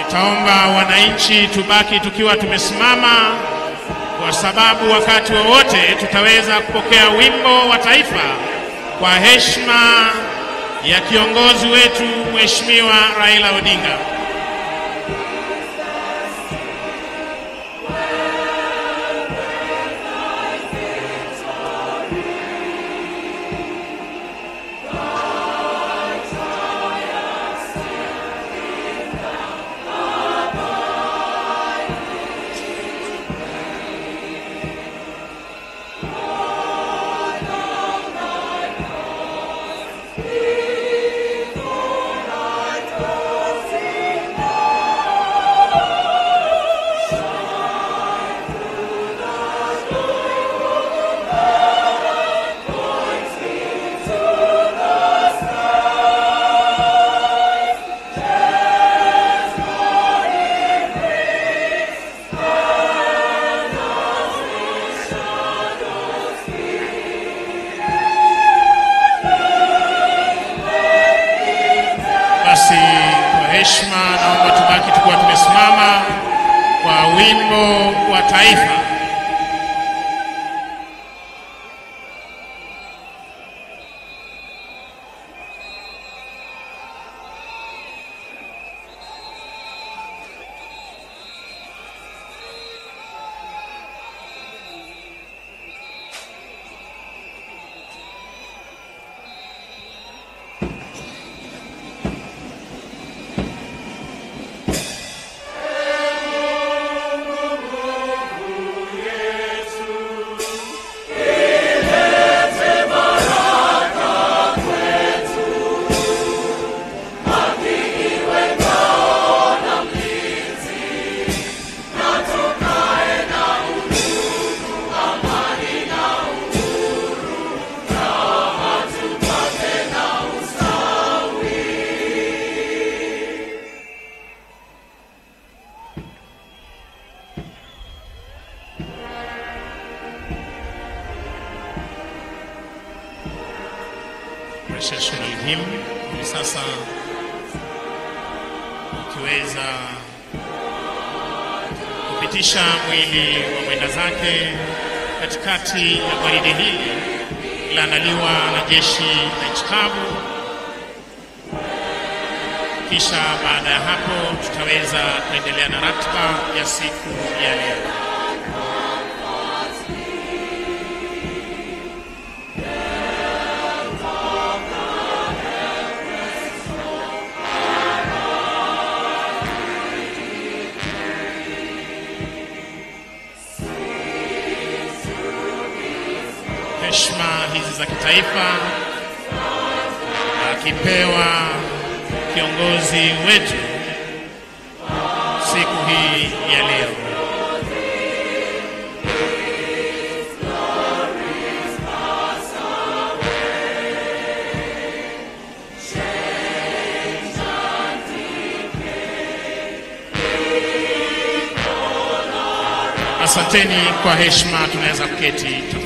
Nitaomba wananchi tubaki tukiwa tumesimama, kwa sababu wakati wowote tutaweza kupokea wimbo wa taifa kwa heshima ya kiongozi wetu Mheshimiwa Raila Odinga. Heshima, naomba tubaki tukiwa tumesimama kwa wimbo wa taifa. Processional hymn hivi sasa, ukiweza kupitisha mwili wa mwenda zake katikati ya gwaride hili laandaliwa na jeshi la nchi kavu. Kisha baada ya hapo tutaweza kuendelea na ratiba ya siku ya leo. Heshima hizi za kitaifa akipewa kiongozi wetu siku hii ya leo. Asanteni kwa heshima, tunaweza kuketi tafadhali.